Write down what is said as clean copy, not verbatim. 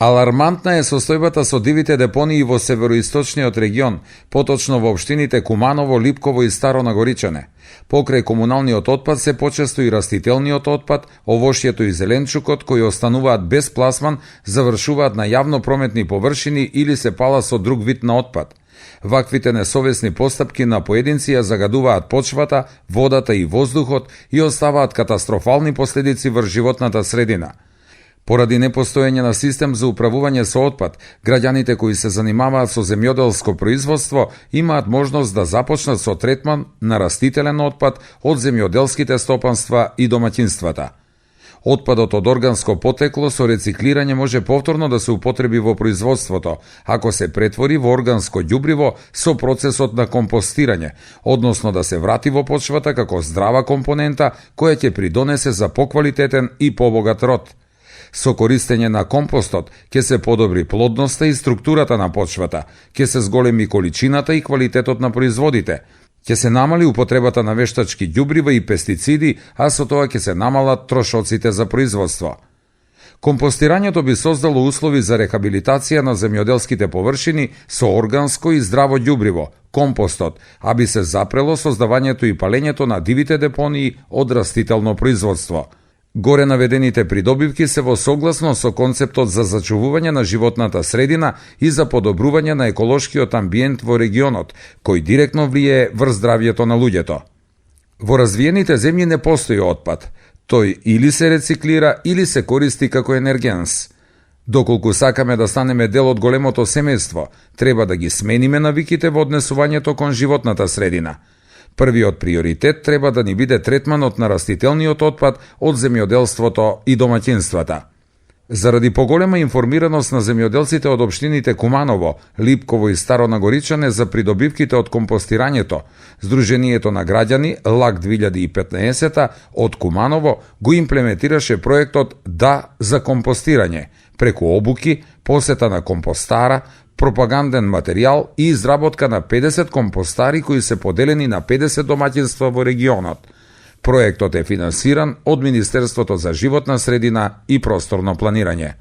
Алармантна е состојбата со дивите депонии во североисточниот регион, поточно во општините Куманово, Липково и Старо Нагоричане. Покрај комуналниот отпад се почесто и растителниот отпад, овошјето и зеленчукот кои остануваат без пласман, завршуваат на јавно прометни површини или се пала со друг вид на отпад. Ваквите несовесни постапки на поединци ја загадуваат почвата, водата и воздухот и оставаат катастрофални последици врз животната средина. Поради непостоење на систем за управување со отпад, граѓаните кои се занимаваат со земјоделско производство имаат можност да започнат со третман на растителен отпад од земјоделските стопанства и домаќинствата. Отпадот од органско потекло со рециклирање може повторно да се употреби во производството, ако се претвори во органско ѓубриво со процесот на компостирање, односно да се врати во почвата како здрава компонента која ќе придонесе за поквалитетен и побогат род. Со користење на компостот ќе се подобри плодноста и структурата на почвата, ќе се зголеми количината и квалитетот на производите, ќе се намали употребата на вештачки ѓубрива и пестициди, а со тоа ќе се намалат трошоците за производство. Компостирањето би создало услови за рехабилитација на земјоделските површини со органско и здраво ѓубриво, компостот, а би се запрело создавањето и палењето на дивите депонии од растително производство. Горе наведените придобивки се во согласно со концептот за зачувување на животната средина и за подобрување на еколошкиот амбиент во регионот, кој директно влијае врз здравјето на луѓето. Во развиените земји не постои отпад. Тој или се рециклира, или се користи како енергенс. Доколку сакаме да станеме дел од големото семејство, треба да ги смениме навиките во однесувањето кон животната средина. Првиот приоритет треба да ни биде третманот на растителниот отпад од земјоделството и домаќинствата. Заради поголема информираност на земјоделците од општините Куманово, Липково и Старо Нагоричане за придобивките од компостирањето, Сдруженијето на граѓани ЛАК 2015 од Куманово го имплементираше проектот Да за компостирање, преку обуки, посета на компостара, пропаганден материјал и изработка на 50 компостари кои се поделени на 50 домаќинства во регионот. Проектот е финансиран од Министерството за животна средина и просторно планирање.